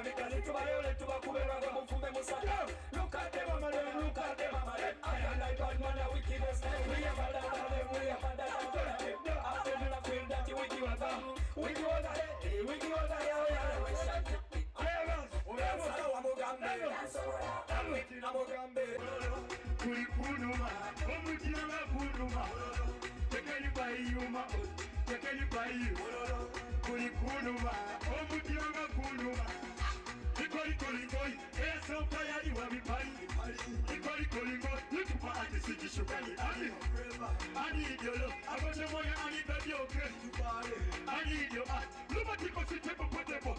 Bino tubayole tubakube bagwe mufumbe musaka. Look at them, mama, them, look at them, mama, them. I and I bad man, a wickedness. We are better than them, we are better than them. After the feel that you wiki waga, wiki waga, eh, wiki waga, yeah, yeah, Kuli kunuma, omutima nga kunuma, tekeli bayuma, tekeli bayu. Kuli kunuma, omutima nga kunuma. Ikolikolingoi, eyasooka yali wa bipali. Ikolikolingoi, lutupa ati sijishukani. Ani, ani idiolo, agote moya ani baby okay. Ani idio, ah, lumatiko sitepo potepo.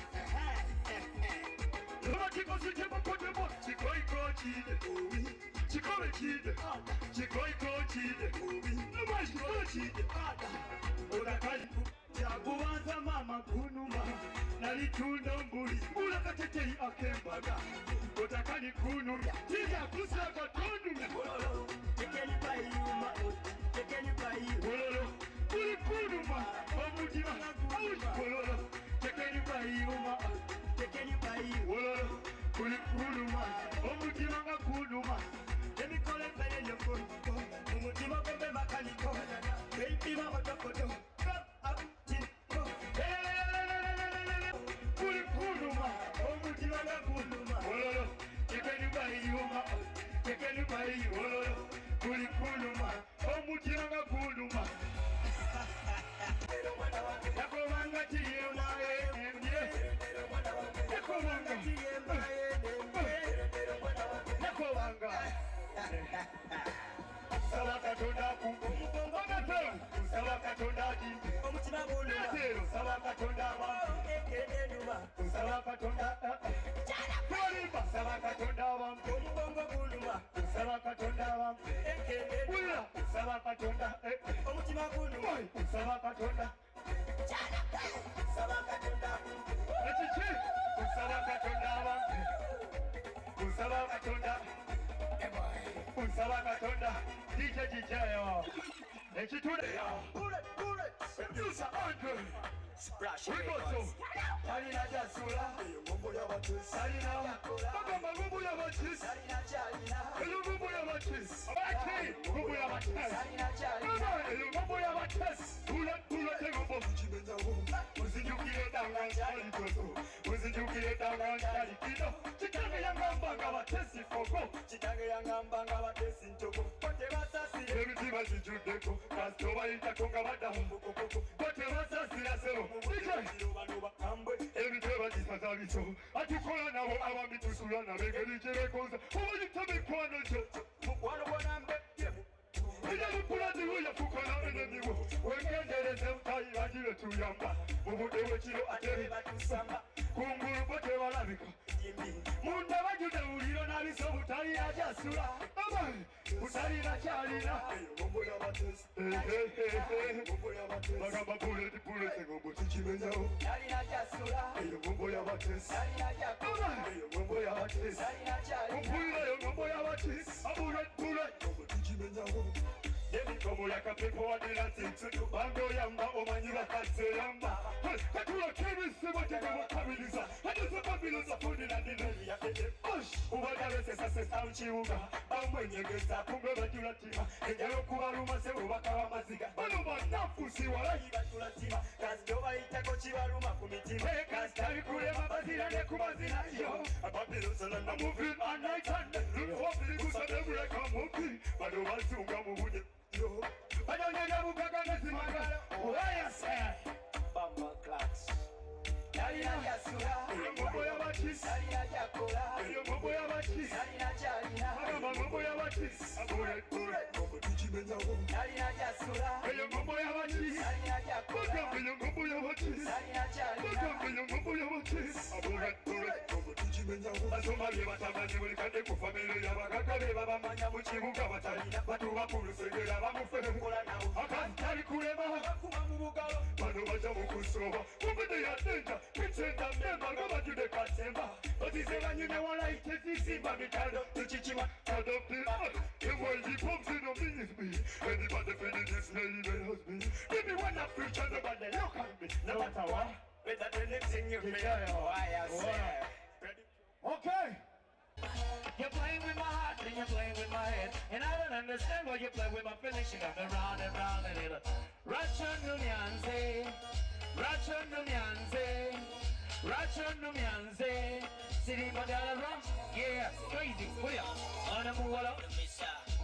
Lumatiko sitepo potepo, chikoiko chide. Chikobe chide, chikoiko chide. Lumatiko chide. Otakali kubanza mama kunuma nalitunda mbuli mbula katetei akembaga otakali kunumya tija kusaga tondumya Kololo kuli kunuma omutima kololo tekeni bayuma kololo kuli kunuma omutima nga kunuma Emikolo empere nyofunko Mumutima gombe makaniko Baby mahotokoto kuli kunuma omutima nga kunuma kololo tekeni bayuma tekeni bayi kololo kuli kunuma omutima nga kunuma yakobanga kiyemaye yakobanga yakobanga saba katonda kumugombagatero saba katonda ati Omutima gunuma natero saba katonda wa Ekenenuma saba katonda tolimba saba katonda wampe Omugongo gunuma saba katonda wampe Ekenenuma wulira saba katonda eh, Omutima gunuma boy saba katonda Saba katonda ekiki nsaba katonda wampe nsaba katonda nsaba katonda dj kijayo ekitule Bullet, bullet producer Andre Splash Wigoso Talina gyasula talina bagamba ngumbu yabatisi Talina kyalina eyo ngumbu yabatisi abaki ngumbu yabatisi Talina kyalina Mama, eyo ngumbu yabatisi tula tula tegombo uzijukire danga nkyali tozo uzijukire danga nkyali kino kitange yangamba nga batesi fogo Kitange yangamba nga batesi ntoko Ko tebasasire emitima gijuddeko kasita obayitako nga baddamu bo tebasasira sebo Mubuliro bano bakambwe ebitwe bagisaza biso atukola nabo abambi tusula nabo engeri gye beekoza obayita mikwano gyo Mukwano gwanambe ejamukuladiwo yafukola enemiwo wegendereze mutayirangi betuyamba mu budde bwekiro ate Ate batusamba kungulu bo tebalabika Yimbi munda bajjudde buliro nabiso butalina gyasula butalina kyalina bagamba buleti buleti ngombo tukimenyawo Talina gyasula eyo ngombo y'abatesi Talina gyakola eyo ngombo y'abatesi Talina kyalina mpulira ngombo y'abatesi abuleti emikomo yakapepo wadirati bangoyamba omanyi bakaseyamba katulakebisibo tegabakabiliza ajesebabiliza fundinadineriya ubagabesesasesa mukibuga bamwenyegeza kumbe bajulatima enjala okubaluma sebo bakaba maziga bano banafusi walayi Batulatima Kasito bayitako kibaluma ku mitima kasitabikulema bazira ne ku mazina yo bano bazunga mu budde banyonyenya bugaga nezimaga obayase Bamba Clarks Talina gyasula eyo ngombo y'abatisi Talina gyakola eyo ngombo y'abatisi Talina kyalina agamba ngombo y'abatisi Talina gyasula eyo ngombo y'abatisi Talina gyakola bagamba eyo ngombo y'abatisi Talina kyalina bagamba eyo ngombo y'abatisi basoma bye batamanyi buli kadde ku famire y'abagagga be babamanya mu kibuga batalina batuba ku lusegera bamufe Kola nabo akazi tali kulema Bakuba mu bugalo bano bajja mu kusooba kumbe yadenja kitenda memba nga bajjudde kasemba bazize banyumye walayi tezisimba mitalo tukikima Better than anything you feel. Why I say. understand why you play with my feelings. You got me round and round and little. Rachonumyanze, Rachonumyanze, Rachonumyanze. City Mandala Rum, yeah, crazy. William, on a muwala.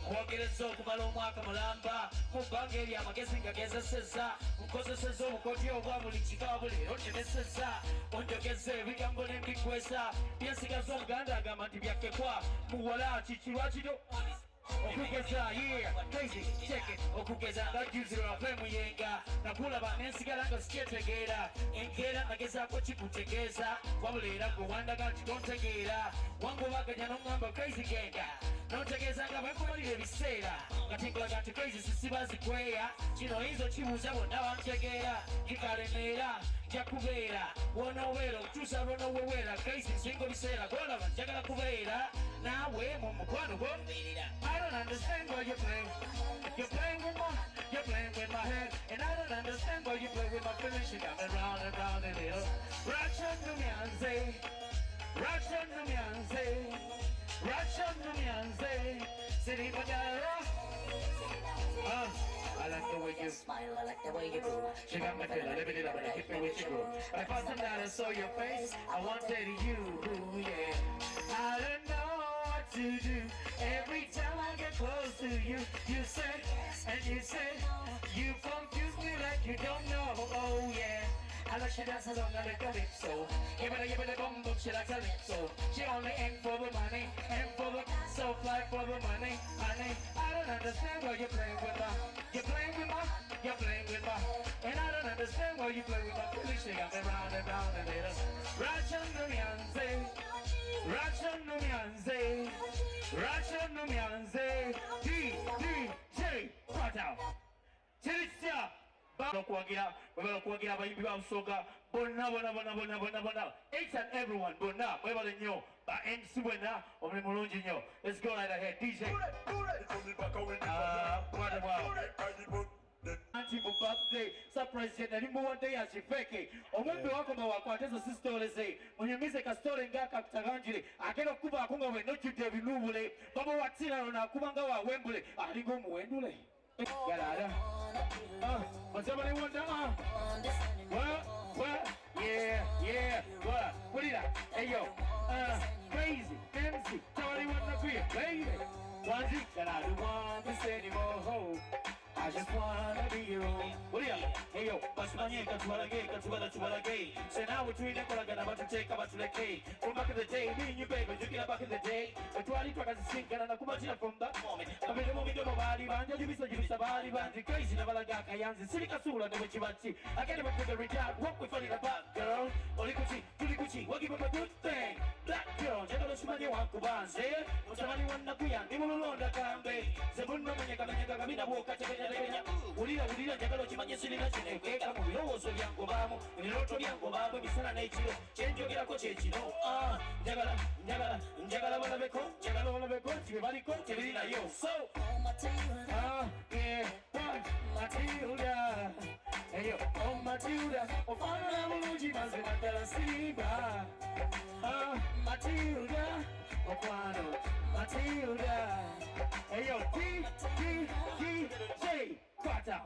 Nkwogereza okumala omwaka mulamba mu bbanga eryo amagezi ngagezesezza nkozesezza obukodyo obwa buli kika buli leero nnemesezza onjogeza ebigambo ne mbikwesa byensigaza omuganda agamba nti byakkekwa muwala kiki lwakiro okugeza, yeah, crazy, check it. Okugeza nga juzi lwava emuyenga nakulaba nensigala nga sikyetegeera enkeera nagezaako kikutegeeza wabula era gwe wandaga nti tontegeera wangobaganya noŋŋamba crazy genda nontegeeza nga bwenkumalira ebiseera nga tinkulaga nti crazy sisiba zikweya kino oyinza okibuuza bonna bantegeera kikalemeera nja kubeera wonoobeera okutuusa lwonoweweera crazy nsinga biseera golaba njagala kubeera naawe mu mukwano gwo. I don't understand why you play. You're playing with my, you're playing with my head, and I don't understand why you play with my feelings. You got me round and round and little. Rachonumyanze, Rachonumyanze, Rachonumyanze, City Madara. I like the way you Smile, I like the way you move. She got me feeling, living it up and hit me with your groove. If I night I saw your face, I wanted you, yeah. I don't know what to do. Every time I get close to you, you say, and you say, you confuse me like you don't know, oh yeah. I like she dances on the calypso. Give it a, give it a bum bum, she likes calypso. She only aim for the money, aim for the so fly for the money, honey. I don't understand why you playing with my, you playing with my, you're playing with my, and I don't understand why you play with my feelings. She got me round and round and little. Rachonumyanze, Rachonumyanze, Rachonumyanze, D D J, cut out. Kirisya okuwagira mwebale okuwagira abayimbi ba Busoga bonna bonna bonna bonna bonna bonna, each and everyone, bonna mwebale nnyo ba MC bwenna omulimu mulungi nnyo. Let's go right ahead, DJ. Ah, bwana bwawo anti mu birthday surprise gye nali muwadde ya kifeke omumpi wakoma wakwate ezo si story ze munyumize ka story ng'akakutaganjire agenda okukubaako nga bwenna ojjudde ebinuubule bamuwatirano nakuba nga wawembule alinga omuwendule galala. What's somebody want to, what, what, yeah, what, what is that? Hey, yo, crazy, MC, somebody want to be baby. One, two, and I don't want this anymore. I just wanna be your own. What do you? Hey, yo, basimanye katubalage, katubala tubalage. So now we're tulina kolagana batuteeka batuleke. From back in the day, me and you, baby, jukira back in the day. Bwe twali twakazisinkana nakumatira from that moment. Babiri mu midomo baali bangi, jubisa jubisa baali bangi. Crazy nabalaga akayanzi, sirikasuula ne bwe kiba ki. I can't even figure it out, what we funny about, girl. Oli kuki, tuli kuki, what give him a good thing. Black girl, njagala okimanye wankubanze. Mutabani wa Nakuya, ndi mu lulonda kambe. Nze munnomenyekamenyeka kamina bw'okatebenyatekenya. Wulira wulira njagala okimanye sirina kinekweka mu birowoozo byangobaamu ebirooto byangobaamu emisana n'ekiro kyenjogerako kye kino. Ah, njagala njagala njagala balabeko njagala balabeko nti bye baliko tebiri nayo so ah, yeah, one, Matilda. Hey, yo, oh Matilda, ofaanana bulungi mazima ddala simba. Ah, Matilda, okwano, Matilda. Hey, yo, D, D, D, J, kwata.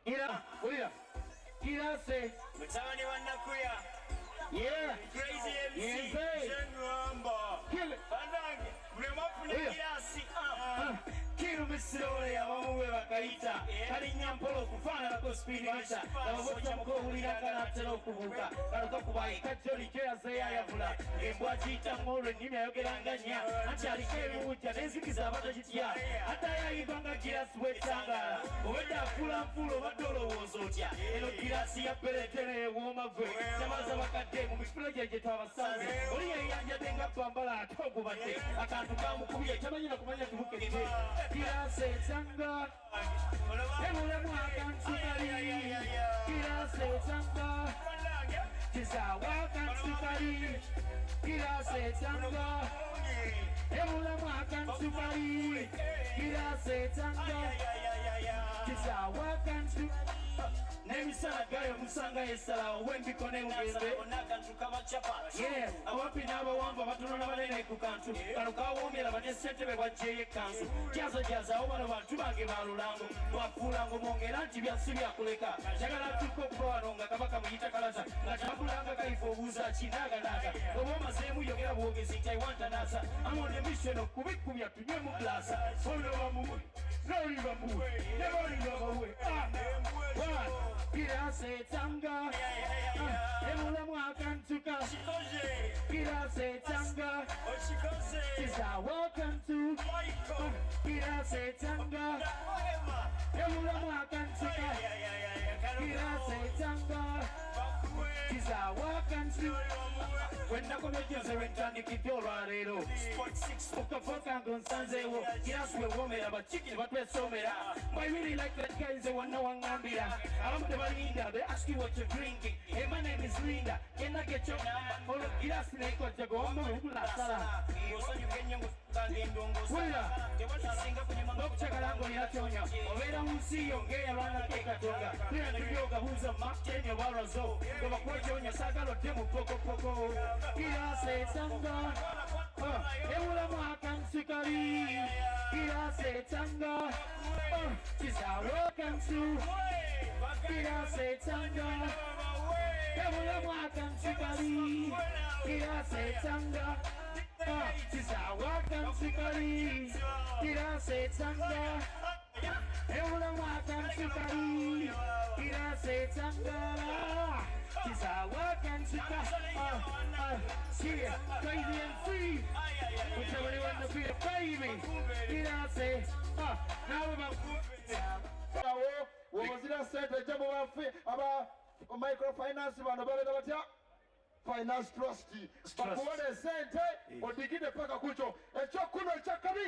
Ira, wulira. Kirase, Mutabani wa Nakuya, yeah, Crazy MC, Yes, hey. Jenramba. Kill it. Bannange, buli omu afuna Yeah. egiraasi. Ah. Kirumisirole abamu bwe bakayita kalinnya mpola okufaananako speedometer nababojjamuko owulira nga natera okubuuka kano kakuba ekajjoli kyoyazeeyayavula embwa kiyitamu olwo ennimi ayogera nga nnya anti aliko ebiwujja n'enzikiza abatagitya ate ayayimba nga girasi bwetangala obwedda afuula nfuula obadde olowooza otya eno girasi ya beretera ewooma gwe tabaza bakadde mu mifula gye gye twabasanze oli yeyanjadde nga bambala ate ogubadde akantu kamukubye tamanyi na kumanya tubukedde girasi etanga ebulamu akantu kali girasi etanga Bannange, kisawa akantu kali girasi etanga ebulamu akantu kali girasi etanga Ay, ay, ay, ay, ay. kisawa akantu. N'emisana gayo musanga yesalawo wembiko n'engembe. Yeah, abampi n'abawanvu abatono n'abanene ku kantu kano kawoomera bane ssentebe bw'aggyeyo ekkanzu jazajaza awo bano bantu bange ba lulango mwafuulango mwongera nti byansi byakuleka njagala ntuuka okuva wano nga kabaka muyita kalaza nga tambulanga kaife obuuza kinaaganaaga oba omazeemu yogera bwogezi nti I want another. I'm on a mission okubikubya tunywe mu glasa ono bamuwe noli bamuwe ne bali babawe. Ah, one kirasetanga ebulamu akantuka kirasetanga is I welcome to kirasetanga ebulamu akantuka kirasetanga is I welcome to wennakomye gyose lwentandikidde olwaleero okafo kange onsanzeewo girasi wewoomera bakiki ne batwesomera. I really like that guy nze wanna waŋŋambira abamu tebalinda. They ask you what you're drinking. Hey, my name is Linda, can I get your number? Olwo girasi nekojja gowamma wulira n'okukyagala ng'olina kyonya obeera mu nsi yo ng'eyalwanako ekatonda tera tubyogabuuza makeni oba lwazo gebakuwa kyonya saagala odde mu pokopoko kirasetanga ewulamu akansikali kirasetanga kizawekansu kirasetanga ewulamu akansikali kirasetanga kizawakansikali kirasetanga ewulamu akansikali kirasetanga kizawakansikali. Yeah, Crazy MC mutabani wa Nafira baby kirase nawe. Awo wobazira sente ejja mu bafe aba microfinance bano babeera batya? Finance Trust bakuwone sente odigide paka kucho ekyokuno ekyakabi.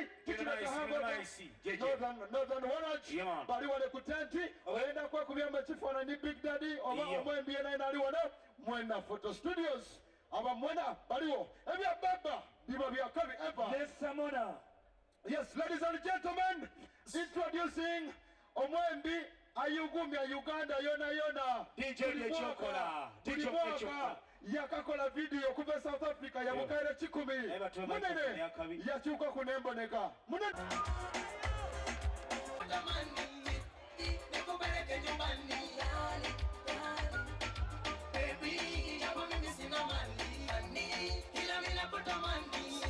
Northern Waraj bali wale ku tenti oyenda kwekubyamu ekifaananyi Big Daddy oba omwembi yena ali wano Mwena Photo Studios aba Mwena baliwo ebya baba biba byakabi eva. Ne Samona. Yes, ladies and gentlemen, introducing omwembi ayugumya Uganda yona yona. DJ Buli Ekyokola, buli DJ mwaka Ekyokola. Yakakola video okuva e South Africa yamukaire 1,000. Naye batuwe Munene microphone yakabi. yakyuka ku nemboneka. Munene. Nikupeleke nyumbani, baby, japo mimi sina mali, ila mimi nakutamani,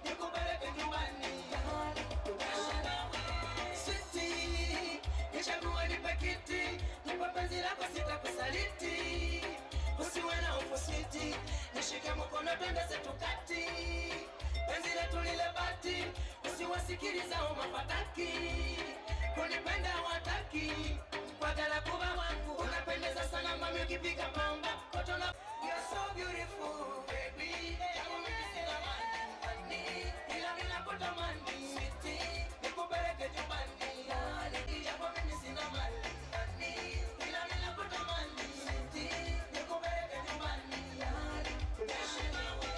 nikupeleke nyumbani. Sweetie, nichague nipe kiti, nipe penzi lako sitakusaliti. Usiwe na hofu sweetie, nishike mkono twende zetu kati. Penzi letu lile bati, usiwasikiliza hao mafataki. Kunipenda wataki, kwagala kuba wangu. Unapendeza sana mami ukipiga pamba. Kotona, you're so beautiful baby. Japo mimi sina mali, ila mimi nakutamani. Sweetie, nikupeleke nyumbani. Japo mimi sina mali, ila mimi nakutamani. Sweetie, nikupeleke nyumbani. Tuishi nawe.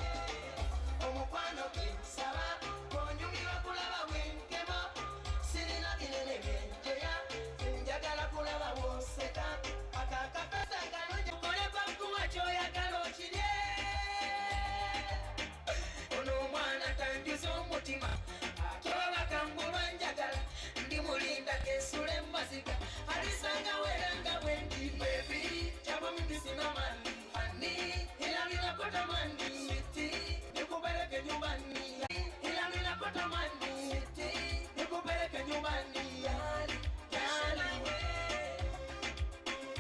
Omukwano gwe nsaba, bw'onyumirwa kulaba bwenkema. Sirina binene byenjeya, njagala kulaba bw'oseka. Akakapesa kalungi, kole bakuwa ky'oyagala okirye. Ono omwana tanjuza omutima, toba kangulwa njagala. Ndimulinda kesule maziga, alisanga weranga bwendi. Baby, japo mimi sina mali, ila mimi nakutamani. Sweetie, nikupeleke nyumbani, ila mimi nakutamani. Sweetie, nikupeleke nyumbani. Yani, yani.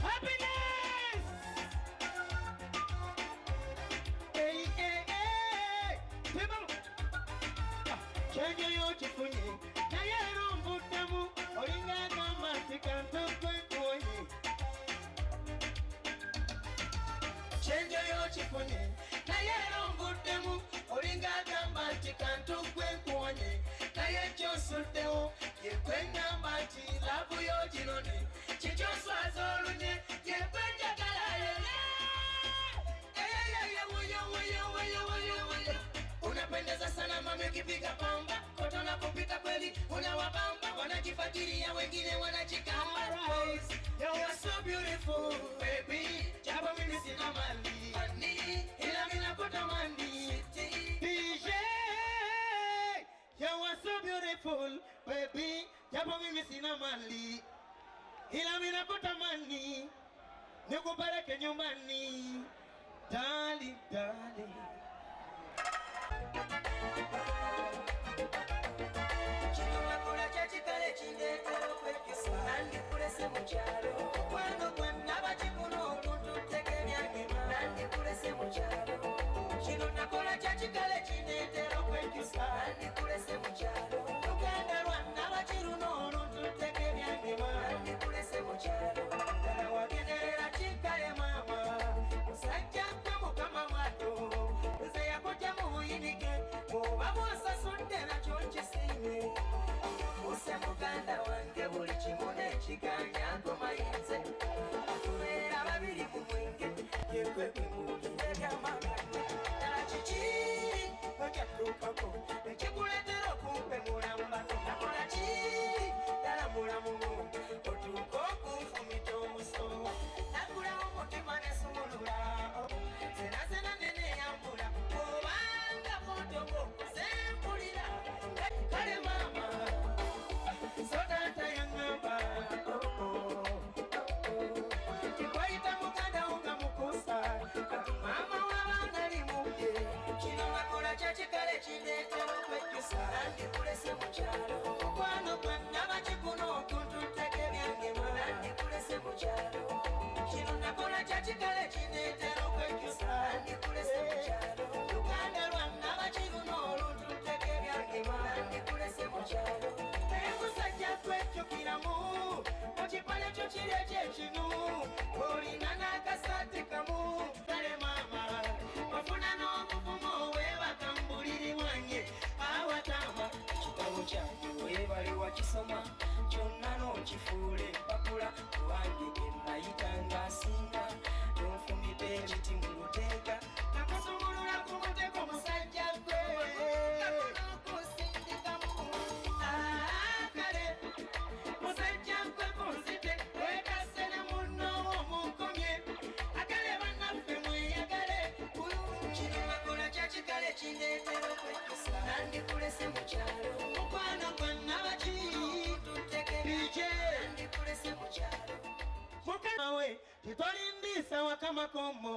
Happiness. Hey, hey, hey. People. Kyenjoyo kifunye naye era onvuddemu olinga agamba nti kantokwekuonye kyenjoyo kifunye naye era onvuddemu olinga agamba nti kantuggwe nkuwonye naye kyosuddewo yegwe ŋŋamba nti love yo ginone kikyoswaza olunye yegwe njagala yeye. Eyeyeye, wuyo wuyo wuyo wuyo wuyo. Unapendeza sana mami ukipiga pamba kotona kupita kweli unawabamba wanajifakiria wengine wanajikamba. Cause you are so beautiful, baby. Japo mimi sina mali, ila mimi nakutamani. DJ, you are so beautiful, baby. Japo mimi sina mali, ila mimi nakutamani. Nikupeleke nyumbani, dali dali. Kino nakola kya kikale kindeetera okwekesa nandikulese mu kyalo mukwano gwa nabakikuno oguntutteko ebyangema nandikulese mu kyalo kino nakola kya kikale kindeetera okwekesa nandikulese mu kyalo Luganda lwa nabakiruno oluntutteko ebyangema. Nandikulese mu kyalo Ddala wagenderera kikale maama, musajja gwe Mukama bw'atyo, nze yakujja mu buyinike, bw'oba bw'osasudde nakyo nkisiimye. Use muganda wange buli kimu n'ekiganya gomayinze tubeera babiri mu mwenge yegwe gwe ebyamagane Ddala kiki okyatuukako ekikuleetera okumpemula mbato? Nakola ki ddala mulamu otuuka okunfumita omuso? Nagulawo omutima nesumulula zenazena neneyambula kubanga motoka okuze mpulira. Kale maama, so taata yaŋŋamba tikwayita muganda wo nga mukusa kati maama w'abaana limubye. Kino nakola kya kikale kindeetera okwejjusa nandikulese mu kyalo Mukwano gwa nabakikuno okuntutteko ebyangema. Nandikulese mu kyalo Kino nakola kya kikale kindeetera okwejjusa nandikulese mu kyalo Luganda lwa nabakiruno oluntutteko ebyangema. Nandikulese mu kyalo Naye musajja kwejjukiramu mu kipale kyo kiri ekyekinu olina n'akasaati kamu. Kale maama, ofuna n'obuvumu weebaka mu buliri bwange awatama. Ekitabo kyange weebale wakisoma kyonna n'okifuula empapula kubange gye nayitanga asinga tonfumita ekiti mu luteeka. Nakusumulula ku mutego musajja gwe N'okusindikamu. Ah, kale musajja gwe kunzite weekase ne munno omunkomye akale bannaffe mweyagale. Kino nakola kya kikale kindeetera okwejjusa nandikulese mu kyalo Mukwano gwa nabaki tutteko DJ nandikulese mu kyalo mukama we titolindiisa wakamakombo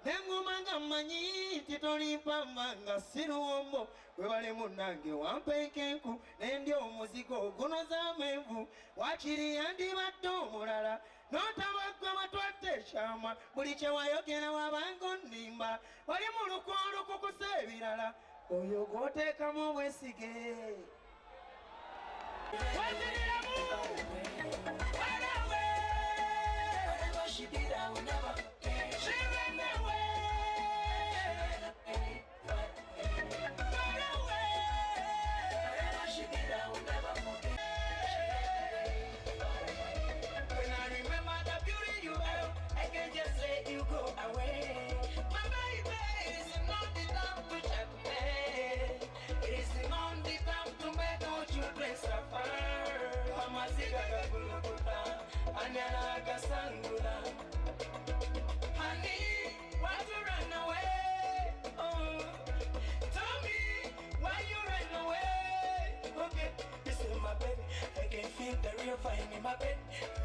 neŋŋuma nga mmanyi titolimpamba nga si luwombo webale munnange wampa enkenku nendya omuzigo ogunoza amenvu wakiri yandibadde omulala n'otabaggwa batwadde ekyama buli kye wayogera wabanga onnimba oli mu lukwo olukukusa ebirala oyo gw'oteekamu obwesige. Waziriramu! Walawe! Whatever she did, I will never forget. She ran away! Far away! Whatever she did, I will never forget. When I remember the beauty you have, I can just let you go away. My baby, it is not the time to checkmate. It is not the time to make our children suffer. Amaziga gakulukuta, anyala gasangula. Honey, why you run away? Oh, tell me why you run away. Okay, listen, my baby, I can feel the real fire in my bed.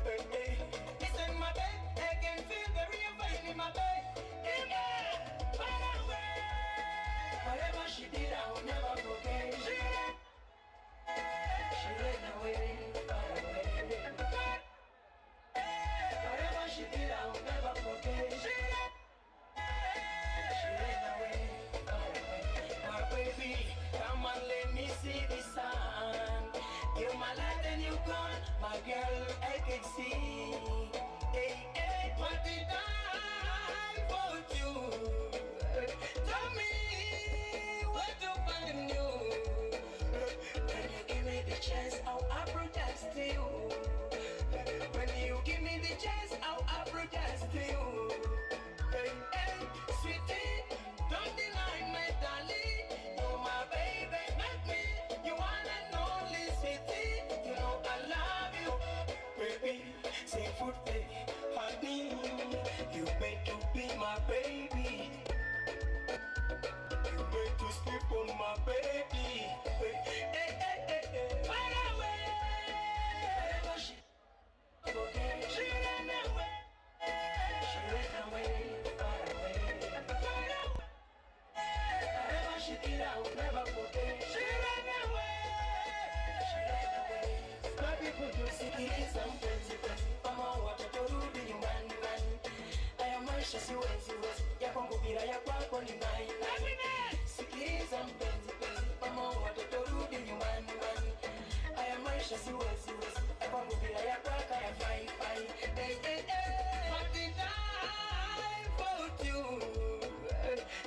Hey, hey. Listen, my baby, I can feel the real fire in my bed. Yeah, far away. Whatever she did, I will never forget. She ran away, far away. Whatever she did, I will never forget. She ran away, far away. My baby, come and let me see the sun. You my light and you gone, my girl, I can see. Hey, hey, what did I for you? Tell me what to find you. When you give me the chance, I'll apologize to you. When you give me the chance, I'll apologize to you. Hey, hey, sweetie, don't deny my darling. You're my baby, not me. You one and only, sweetie. You know I love you, baby. Baby, hey, hey, hey, hey. Far away. She, she ran away. She ran away, far away, far away. Whatever she did, I will never forget. She ran away. She ran away. Baby, kutusikiliza mpenzi penzi, mama watoto rudi nyumbani ndani. Haya maisha siwezi wezi, ya kwangu bila ya kwako ni nai nai. Sikiliza mpenzi penzi, mama watoto rudi nyumbani ndani. Haya maisha siwezi wezi, ya kwangu bila ya kwako hayafai fai. Hey, hey, hey. What did I fault you?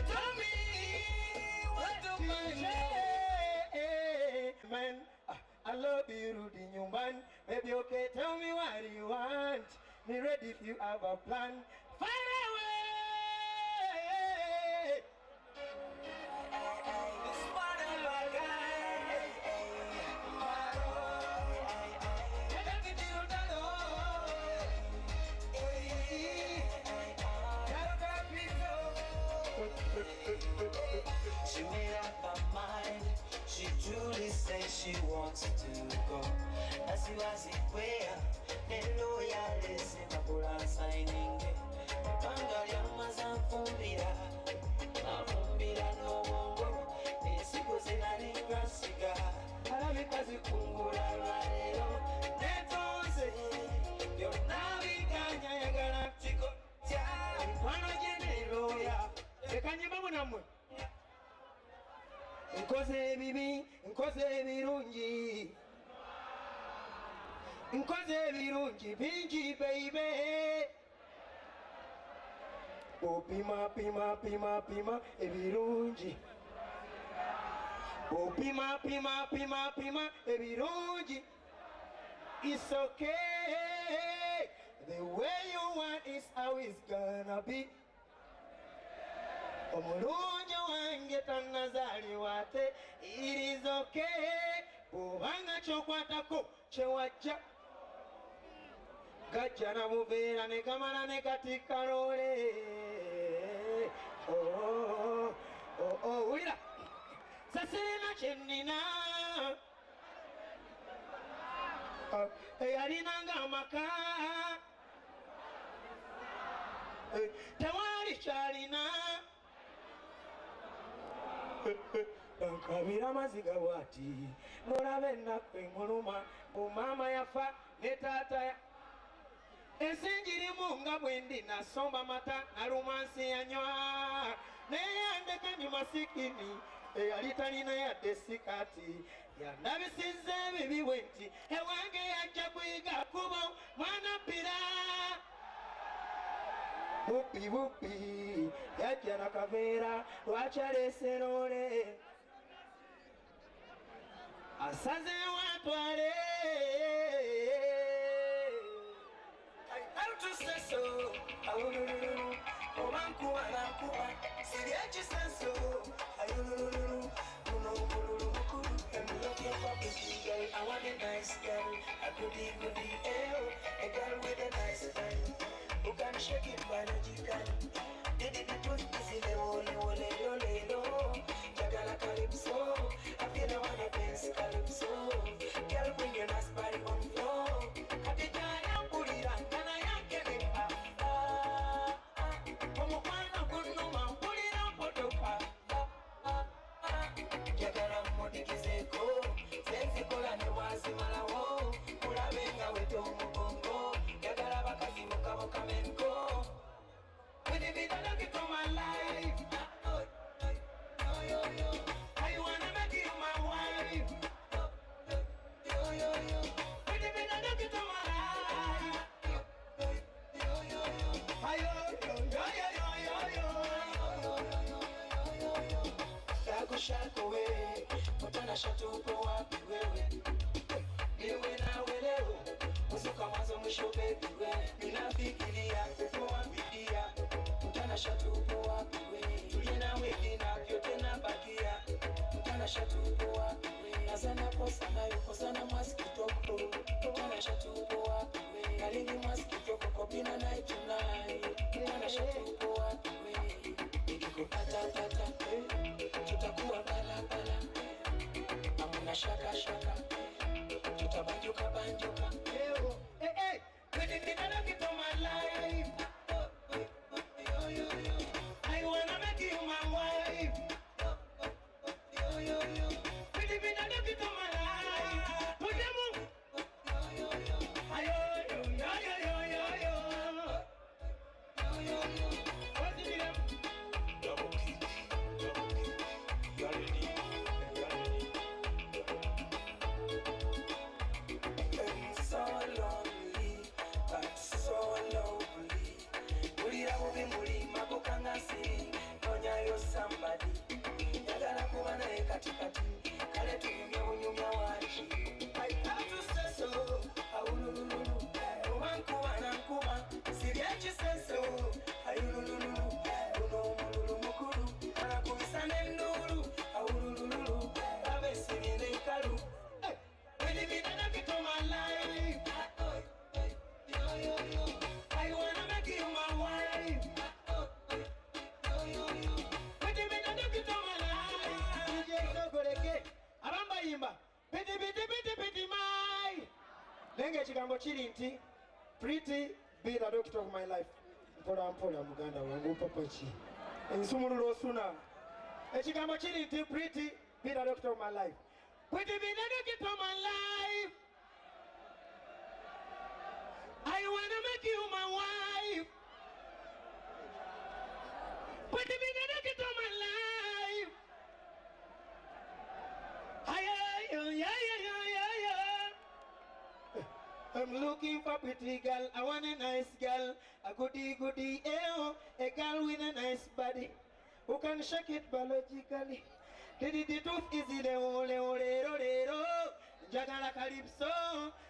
Tell me what do I Hey, man, ah, I love you, rudi nyumbani. Baby, okay, tell me what you want. Me ready if you have a plan. Far away. This one of a kind. She made up her mind. She truly says she wants to go. Asiwazikwea nelo yalese makula signing. Panga lyamaza nfumbira afumbira n'obwongo ensigo zinali ngasiga alabika zikungula lwaleero netonze byonna biganya yagala kiko kya Mikwano gye neerooya. Leka nyimbamu nammwe. Nkoze ebibi, nkoze ebirungi. Nkoze ebirungi bingi baby. Opima pima pima pima ebirungi. Opima pima pima pima ebirungi. It's okay. The way you want is how it's gonna be. Omulungi wange tannazaalibwa ate it is okay. Bw'obanga ky'okwatako kyewajja gajja na buveera ne gamala ne gatikka loole. Oh, oh, oh, wulira sasirina kye nnina eyalinanga amaka Eh, tewali kyalina nkabira amaziga bwati nolaba ennaku enguluma maama yafa ne taata ya ensi njirimu nga bwe ndi nasomba mata naluma nsi yanywa naye yandeka ndi masikini eyali talina yadde sikati yandabisizza ebibi bwe nti ewange yajja kuyiga kubo mwana ppira bubbi bubbi yajja na kaveera lwaki aleese loole asazeewo atwale How to say so? Ayulululu, oba nkuba nankuba, siri ekisenso. Ayulululu, guno omululu mukulu. I'm looking for pretty girl, I want a nice girl, a goodie goodie, eh oh, a girl with a nice body, who can shake it biological. Did it the truth is in the wole wole lo le lo. Jagala calypso, I feel I wanna dance calypso. Girl, bring your nice body on floor. Kati jaya mpulira nkana yankeleka. Ah, ah, omukwano gunnuma mpulira mpotoka. Ah, ah, ah. Njagala mmudigizeeko senzikola ne bwazimalawo mulabe nga weta omugongo njagala bakazi mukabokamenko With the vida look for my life. Oh, oh, yo, yo, yo. I wanna make you my wife. Oh, yo, yo, yo. With the vida look to my life. Yo, yo, yo, yo. Ayo, yo, yo, yo, yo, yo, yo. Shaku wewe, mtanashati upo wapi wewe? Niwe nawe leo, usiku mwanzo mwisho baby wewe. Ninafikiria upo wapi dia, mtanashati upo wapi wewe? Tulie nawe kina vyote nabakia, mtanashati upo wapi wewe? Nazana kosa nayo kosana mwasikitoko, mtanashati upo wapi wewe? Kalini mwasikitoko kobina night tonight, mtanashati upo wapi wewe? Nikikupata pata eh, tutakuwa balabala. Kabanjuka banjuka. Eh, oh, eh, eh. Pretty be the doctor of my life. Oh, oh, oh, yo, yo, yo. I wanna make you my wife. Oh, oh, oh, yo, yo, yo. Pretty be the doctor of my life. Put them on. Yo, yo, yo. Ayo, yo, yo, yo, yo, yo, yo. Yo, yo, yo. What's it them? Double kick, double kick. You ready? You ready? I'm so lonely, but so lovely. Mpulira bubi muli magoka nga siri, nonyayo somebody. Njagala kuba naye katikati, kale tunyumya bunyumya wangi. I have to say so, awulululu. Oba nkuba na nkuba, sirya kiseso, ayulululu. Guno omululu mukulu, anakubisa n'enduulu, awulululu. Babesibye n'enkalu. Hey, Pretty be the doctor of my life. Oh, oh, yo, yo, yo. I wanna make you my wife. Oh, oh, yo, yo, yo. Pretty be the doctor of my life. DJ Sogoleke, abambayimba. Piti piti piti piti my. Naye ekigambo kiri nti pretty be the doctor of my life. Mpola mpola muganda wange mpapa ki? Ensumululo osuna. Ekigambo kiri nti pretty be the doctor of my life. Pretty be the doctor of my life. I wanna make you my wife. Pretty be the doctor of my life. Ay, ay, ay, ay, ay, ay, ay. I'm looking for pretty girl. I want a nice girl, a goody goody, eh, oh, a girl with a nice body who can shake it biologically. The truth is the ole ole ro le ro. Njagala calypso,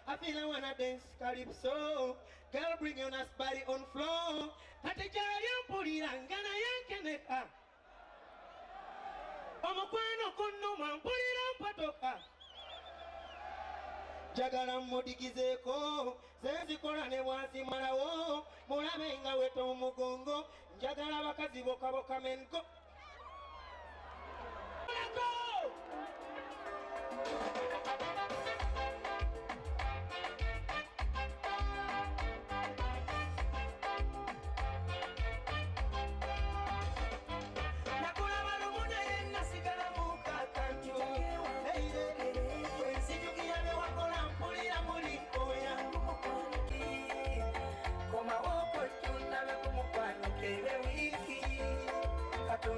I feel I wanna dance calypso. Girl, bring your nice body on floor. Kati gyali mpulira nga naye nkeneka. Omukwano gunnuma mpulira mpatoka. Njagala mmudigizeeko ze nzikola ne bwanzimalawo mulabe nga weta omugongo njagala abakazi boka boka mengo. Go! Nakulaba lumu naye nasigala mu kakantu. Nzijukira bye wakola mpulira muli oya. Komawo kojjo ndabe ku mukwano kebe wiiki. Katonda.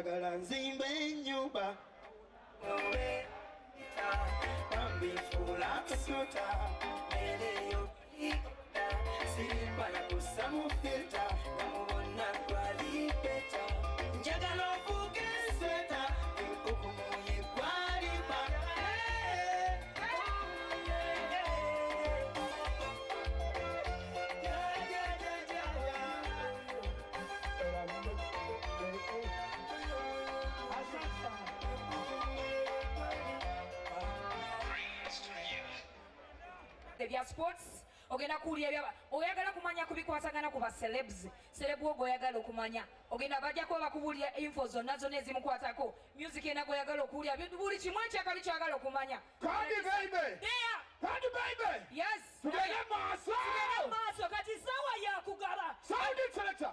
Njagala nzimbe ennyumba bambi nfuula akasuta mbeereyo sirimba nakussa mu filter namubona gwali better njagala ofuuke sweta enkukumu yegwalimba. Ebya sports ogenda kuwulira ebyaba oyagala kumanya ku bikwatagana ku ba celebs, celeb wo gw'oyagala okumanya ogenda bajja kuba bakubuulira info zonna zonna ezimukwatako, music yena gw'oyagala okuwulira, buli kimu ekyakabi ky'oyagala okumanya. Kandi baby. There. Kandi baby. Yes. Tugende maaso. Tugende maaso kati sawa ya kugaba. Sound selector.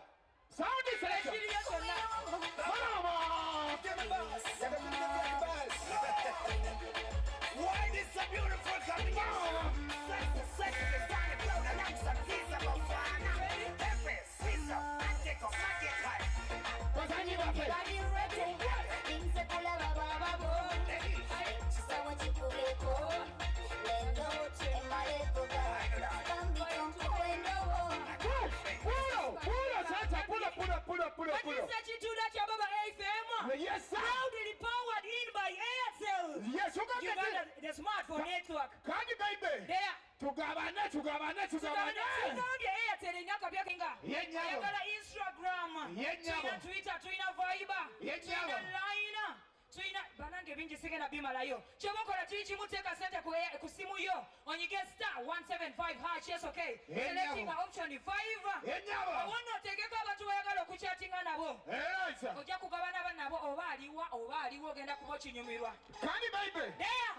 Sound selector. Ekiriyo kyonna. Mama. Why this a beautiful combination? Sexy, sexy, designer, cloud, and action, visa, bafana. Pepe, Caesar, Ateko, Magic, High. Bazanyi baffe. Bali ready, nze kulaba bababo. Kisawo kikubeko, leero emalekoga. Bambika nkuwendowo. Pulo, pulo, selector, pulo, pulo, pulo, pulo, pulo. Bakisa kitunda kya Baba FM. Yes, sir. Proudly powered in by Airtel. Yes, ugambye Uganda, the smartphone network. Kandi baby. There. Tugabane, tugabane, tugabane. Tugambye Airtel erina akapya kenga. Ye nnyabo. Oyagala Instagram. Ye nnyabo. Tulina Twitter, tulina Viber. Ye nnyabo. Tulina Line. Tulina banange bingi sigenda bimalayo. Ky'oba okola kiri kimu, teeka sente ku simu yo onyige star 175 hash. Yes, okay. Ye Selecting nnyabo. option 5. Ye nnyabo. Awo otegeko abantu bayagala okuchatinga nabo. Eh, sir. Ojja kugabana ba nabo oba aliwa oba aliwo ogenda kuba okinyumirwa. Kandi baby. There.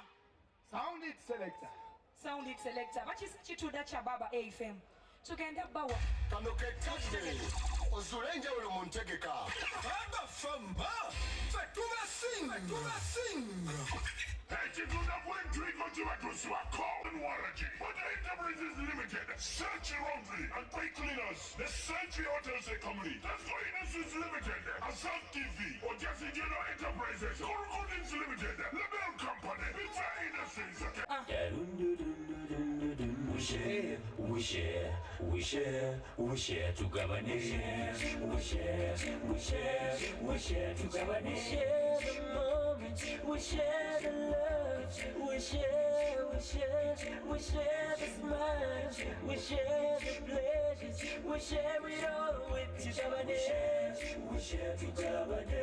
Sound it selector. Sound it selector. Bakisa kitunda kya Baba AFM. Tugenda bawa. Kano ke kadde ozule enjawulo mu ntegeka. Abafamba ffe tubasinga, tubasinga. Ekitunda kwentwiko kibatusibako Warranty, Water Enterprises Limited, Search Laundry and Quick Cleaners, The Century Hotels and Company, Tesco Industries Limited, Asaf TV, Ojasi General Enterprises, Holdings Limited, Lebel Company, Pizza Industries. We share, we share, we share, we share tugabane. We share, we share, we share tugabane. We share the moments, we share the love, we share, we share, we share the smiles, we share the pleasures, we share it all with tugabane. We share tugabane.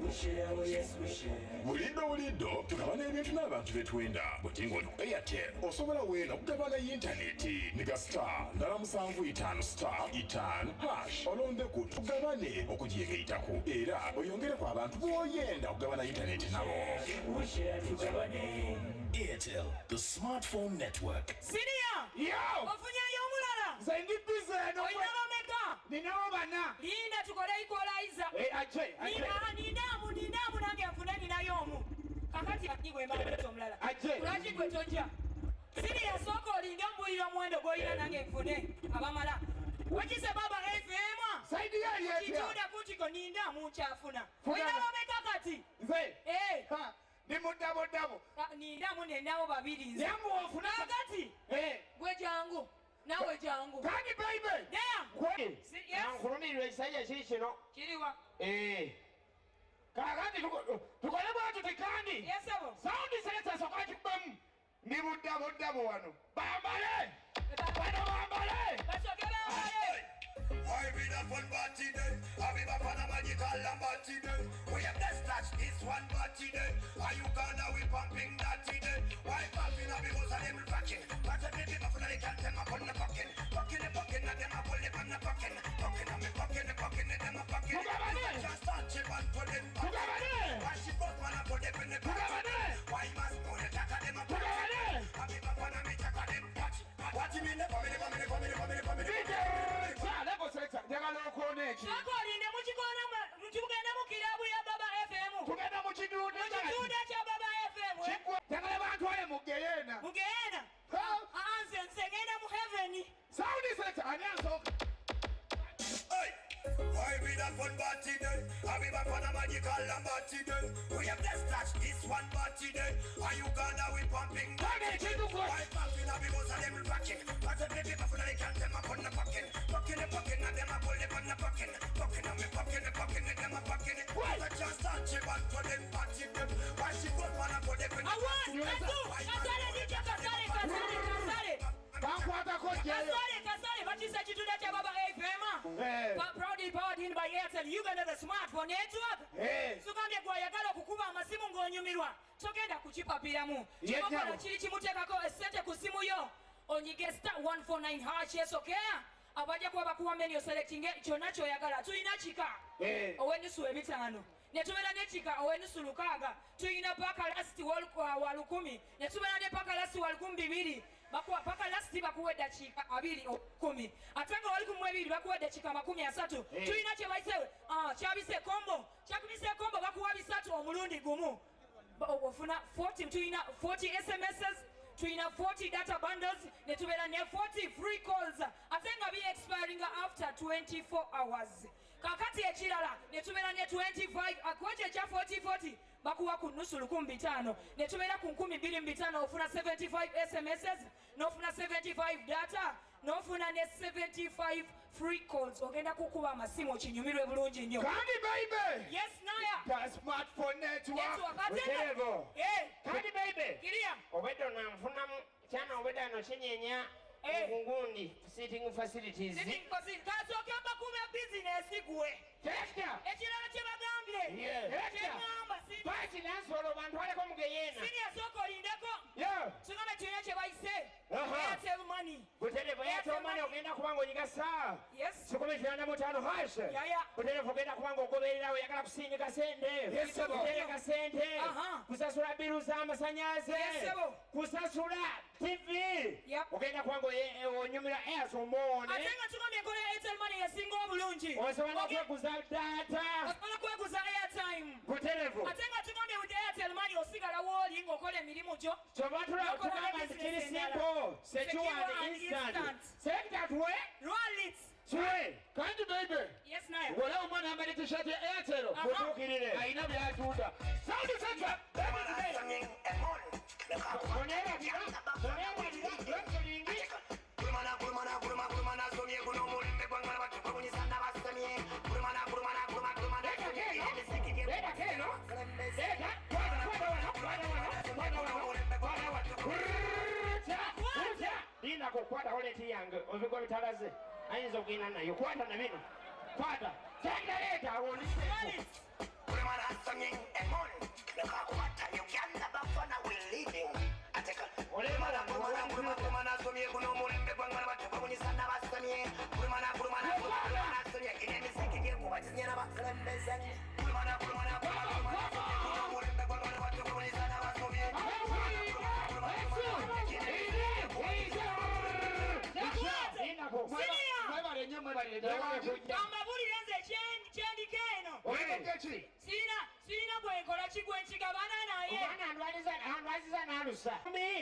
We share, oh yes, we share. Bulindo bulindo tugabana ebintu n'abantu betwenda buti ng'oli ku Airtel osobola weena okugabana yintaneti niga star ndala 75 star 5 hash olondeku tugabane okugyegayitako era oyongereku abantu b'oyenda okugabana yintaneti nabo. We share tugabane. Airtel, the smartphone network. Senior. Yo. Ofunyeyo omulala. Nze ndi busy eno. Olina bameka? Ninawo bana. Linda tukole equalizer. Eh, aje, aje. Nina ninamu ninamu nange nfune ninayo omu. Kakati ani gwe mba omulala. Aje. Lwaki gwe tojja? Senior sooka olinde ombuulira omuwendo gw'olina nange nfune abamala. Wakise Baba FM. Saidi yali etya? Kitunda kutiko nindamu nkyafuna. Funa. Olina bameka kati? Nze. Eh. Ha, ndi muddabodabo. Ah, nindamu nenawo babiri nze. Yangu ofuna. Kakati Eh. gwe jangu naawe jangu. Kandi baby. There. Kwe. Yes. Nkulumirirwa ekisajja kiri kino. Kiriwa. Eh. Kakati tukole bwe tuti kandi. Yes, sebo. Sound selector soka kikubamu. Ndi muddabodabo wano. Bambale. Bano bambale. Basooke bambale. Why be the fun party day? I be back on a magical party day. We have the snatch this one party day. Are you gonna we pumping that today? Why pumping up because of them rocking? But the baby buffalo they can't them up on the fucking. Fucking the fucking and them up on the on the fucking. Fucking on me fucking the fucking and them a fucking. Tugabane. Just touch it one for them. Tugabane. Why she both wanna put them in the Tugabane. Why must put the jack them up? Tugabane. I be back on a me jack them touch. What you mean? Come in, come in, come in, come in, come in. DJ, level selector, njagala okoona eki. Sooka olinde mukikoona tugenda mu kirabu ya Baba FM. Tugenda mu kiduuda. Mu kitunda kya Baba FM. eh? Kiggwa. Njagala bantwale mu geyeena. Mu geyeena. Ha? Ah, nze nze ngenda mu heaven. Sound selector, ani ansooka? Hey! Why be that fun party day? I be back on a magical Lambati day. We have the splash, this one party day. Are Uganda we pumping that day? Why pumping up because of them rocking? But the baby buffalo they can't them up on the pocket. Pocket the pocket, and them a pull them on the pocket. Pocket on me pocket, the pocket, and them a pocket. The just touch it, one for them party them. Why she go wanna put them in I want, let's go. Kasale, DJ Kasale, Kasale, Kasale. Bankwatako jeyo. Kasale, Kasale, bakiyise ekitunda kya Baba FM. Eh. Proudly powered in by Airtel Uganda the smartphone network. Eh. Tugambye gwe ayagala okukuba amasimu ng'onyumirwa togenda kukipapiramu. Ye Kyokola nnyabo. kiri kimuteekako essente ku ssimu yo onyige star 149 hash esokea abajja kuba bakuwa menu selecting kyonna ky'oyagala. Tulina kika Eh. ow'ennusu 50 ne tubeera n'ekika ow'ennusu 60 tulina paka lasiti wa 1000 ne tubeera ne paka lasiti wa 2000 bakuwa paka lasiti bakuwa eddakiika 20 ate nga wali kumu ebiri bakuwa eddakiika 30. Eh. Tulina kye bayise kyabise kombo kyakubise kombo bakuwa 300 omulundi gumu. Ofuna 40 tulina 40 SMSs tulina 40 data bundles ne tubeera ne 40 free calls ate nga bi expiring after 24 hours. Kakati ekirala ne tubeera ne 25 akwekyo ekya 40 40 bakuwa ku nusu 1500 ne tubeera ku 2500 ofuna 75 SMSs n'ofuna 75 data n'ofuna ne 75 free calls. Ogenda kukuba amasimu okinyumirwe bulungi nnyo. Kandi baby. Yes, Naya. The smartphone network. Network. Ate nga- Butereevu. Eh. Kandi baby. Kiria. Obwedda onanfunamu kyana obwedda no kinyeenya Eh. ogundi sitting facilities. Sitting facilities. Kasooke mbakume bizinesi gwe. Director. Ekirala kye bagambye. Yeah. Kye ŋŋamba si- Lwaki nansolo bantwaleko mu geyeena? Senior sooka olindeko. Yeah. Tugambe tulina kye bayise. Aha. Airtel money. Butereevu Airtel money ogenda kuba ng'onyiga star. Yes. 185 hash. Yeah, yeah. Butereevu ogenda kuba ng'ogoberera oyagala kusindika sente. Yes, sebo. Kutereka sente. Aha. Kusasula biru z'amasannyalaze. Yes, sebo. Kusasula TV. Yep. Ogenda kuba ng'onyumira Airtel money. Ate nga tugambye enkola ya Airtel money yasinga obulungi. Osobola n'okweguza data. Osobola kweguza airtime. Butereevu. Ate nga tugambye with Airtel money osigala w'oli ng'okola emirimu gyo. Kyova N'okola tugamba nti kiri business endala. simple, secure and Secure and instant. instant. Selector tuwe. Roll it. Tuwe. Kandi baby. Yes, Naya. Ng'olaba omwana ayambadde t-shirt ya Airtel. Aha. Mutuukirire. Alina by'atunda. Sound central. Lindako kwata wallet yange obigwa bitalaze ayinza okugenda nayo kwata na bino kwata kyenda leeta awo Roll it. Mwebale nnyo mwebalire ddala wangi. Kambabuulire nze kyendiko eno. Olina ki? Sirina gwe nkola ki gwe nkigabana naye. Omwana andwaziza n'alusa.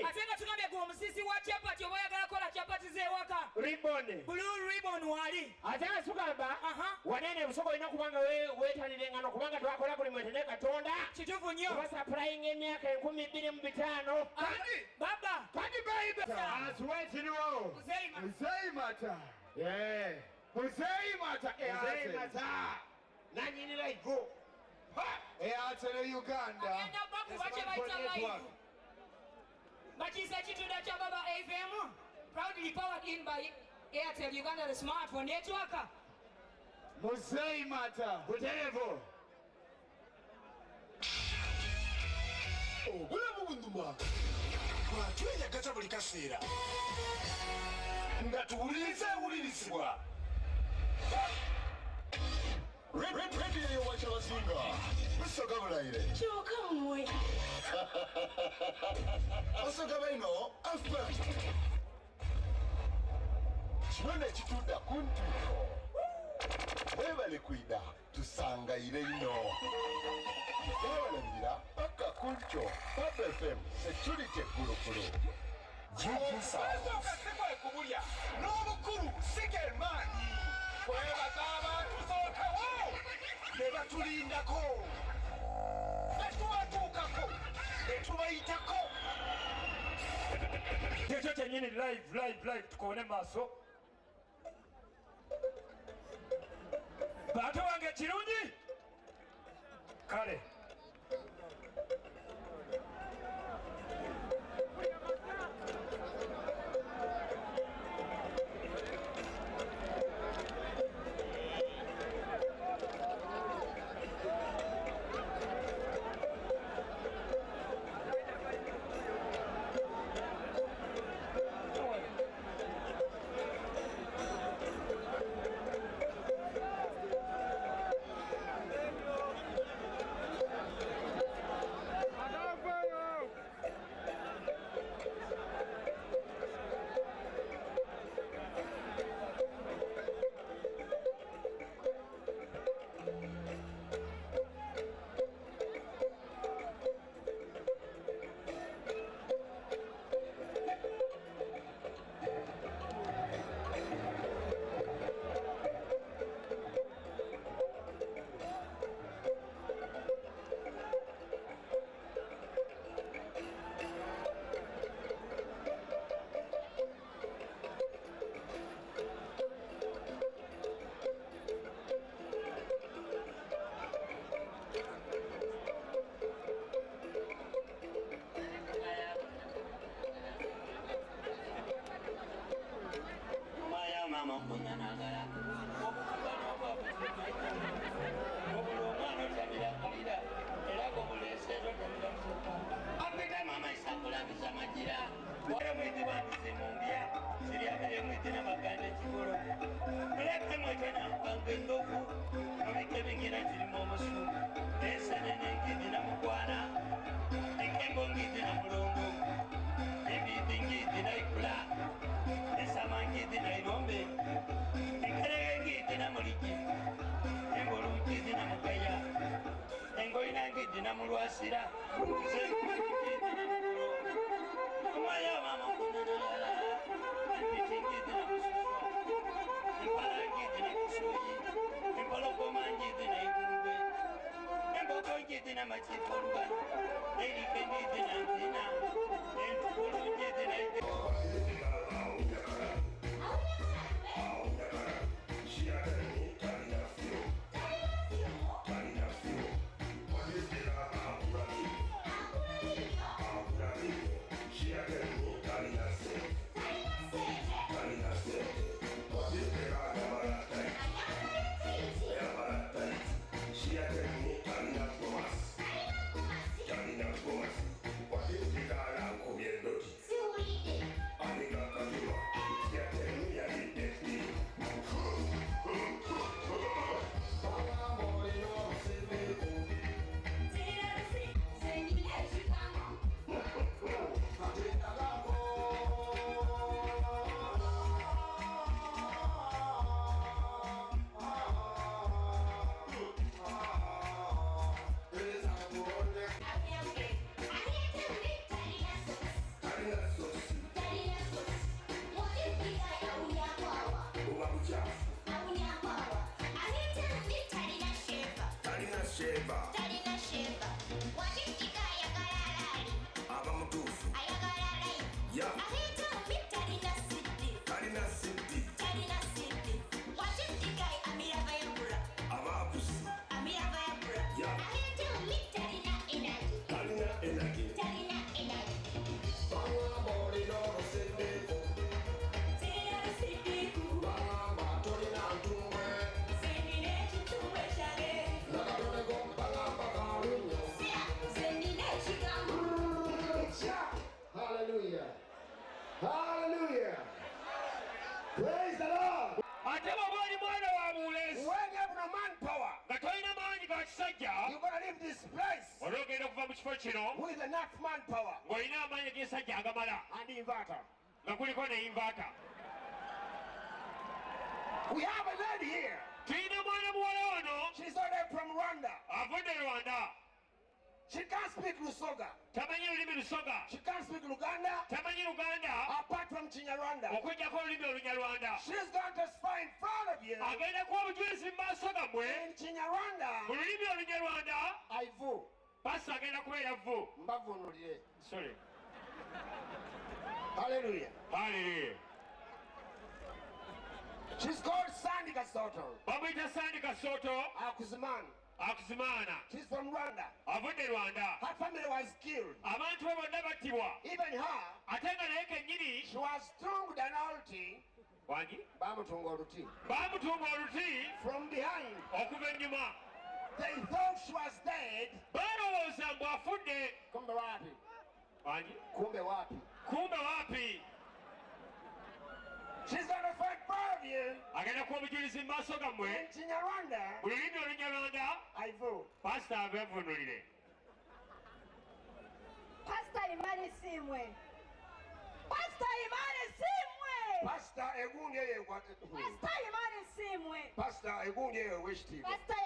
Ate nga tugambye gwe omusisi wa chapati oba oyagala kola chapati z'ewaka. Ribbon. Blue ribbon wali. Ate nga tugamba Aha. wanene ebusoga olina okuba nga weetanira engano kubanga twakola buli mwete ne Katonda. Kituufu nnyo. Kuba supplying emyaka 2005. Kandi. Baba. Kandi baby. Atuwe kiriwo. Muzeeyi Mata. Muzeeyi Mata. Yeah. Muzeeyi Mata. Muzeeyi Mata. Nannyini live. Airtel Uganda. Agenda bakuba kye bayita live. Bakiyise ekitunda kya Baba FM. Proudly powered in by Airtel Uganda the smartphone network. Muzeeyi Mata. Butereevu. Obulamu bunyuma bwatweyagaza buli kaseera nga tuwuliriza ewulirizibwa rediyo yowakyabazinga busoga bulayire Kyokka mmwe. basoga baino afa kinone ekitunda ku ntuuko webale kwida tusangaire ino ebalabirira paka ku nkyo. Papa FM security gulukulu. Okusooka si kwe kubulya n'obukulu si ge maanyi kwebaza abantu sookawo ne Batulindako ne tubatuukako ne tubayitako. Kyekyo kyennyini live live live tukoone mu maaso. Bantu bange kirungi kale. Ate bw'oba oli mwana wa bulenzi nga tolina maanyi ga kisajja, olw'ogenda okuva mu kifo kino ng'olina amaanyi g'ekisajja agamala nga kuliko ne invaata. Tulina mwana muwala wano avudde Rwanda. She can't speak Lusoga. Tamanyi lulimi Lusoga. She can't speak Luganda. Tamanyi Luganda. Apart from Kinyarwanda. Okuggyako olulimi Olunyarwanda. She's going to testify in front of you. Agenda kuwa obujulizi mu maaso gammwe. In Kinyarwanda. Mu lulimi Olunyarwanda. Ivu. Pastor agenda kubeera vvu. Mbavvuunulire. Sorry. Hallelujah. Hallelujah. She's called Sandy Kasoto. Bamuyita Sandy Kasoto. Akuzimana. Akuzimana. She's from Rwanda. Avudde Rwanda. Her family was killed. Abantu be bonna battibwa. Even her. Ate nga naye kennyini. She was strung an oluti. Wangi? Bamutunga oluti. Bamutunga oluti. From behind. Okuva ennyuma. They thought she was dead. Balowooza mbu afudde. Kumbe wapi? Wangi? Kumbe wapi? Kumbe wapi? She's gonna fight for you. Agenda kuwa obujulizi mu maaso gammwe. In Kinyarwanda. Mu lulimi Olunyarwanda. Ivu. Pastor abevvunulire. Pastor Imani Simwe. Pastor Imani Simwe. Pastor egundi eyo ekwate. Pastor Imani Simwe. Pastor egundi eyo ow'ekitiibwa. Pastor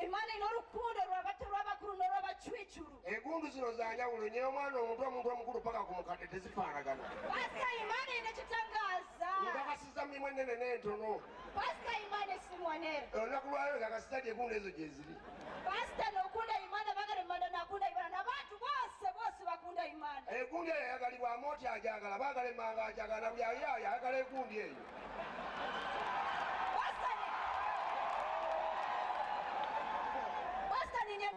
Imani n'orukundo rw'abato rw'abakuru n'orw'abacwicuru. Egundu zino za njawulo nnyo omwana omuto omuntu omukulu paka ku mukadde tezifaanagana. Pastor Imani nekitangaza. Nkakasiza mirimu ennene n'entono. Pastor Imani Simwanera. Olunaku lwaleero nkakasiza nti egundu ezo gye ziri. Pastor nokunda Imana bagala Imana nakunda Imana n'abantu bose bose bakunda Imana. Egundi eyo eyagalibwa Amooti agyagala, baagala emmanga agyagala na buli ayaayo ayagala egundi eyo. Pastor ni Pastor ninye